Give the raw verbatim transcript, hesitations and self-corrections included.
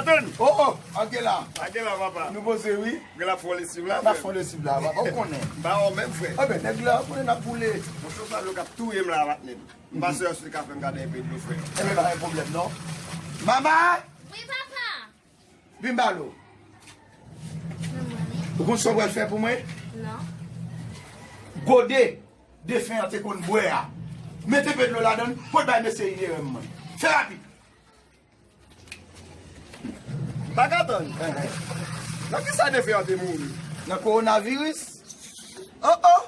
Tann! Oh, oh, an gen la. An gen la, papa. Nou poze, wi. Gen la fon lesiv la, frè. N ap fon lesiv la, papa. Ou konnen. Ba, ou menm, frè. Enben, nèg la, ou konnen n ap boule. Monchè, sa yo k ap touye m la, patnè m. M pa sè si li ka fè m gade enpe dlo, frè. Enben, pa gen pwoblèm, non. Mama! Wi, papa. Vin ba lo. Ou konn sa w pral fè pou mwen? Non. Gode defen an te konn bwè a. Mete enpe dlo ladan l, pou l bay mesye I R M mwen. Fè rapid. M pa ka tann. Nan kisa defen an te mouri? Nan kowonaviris. Oh, oh!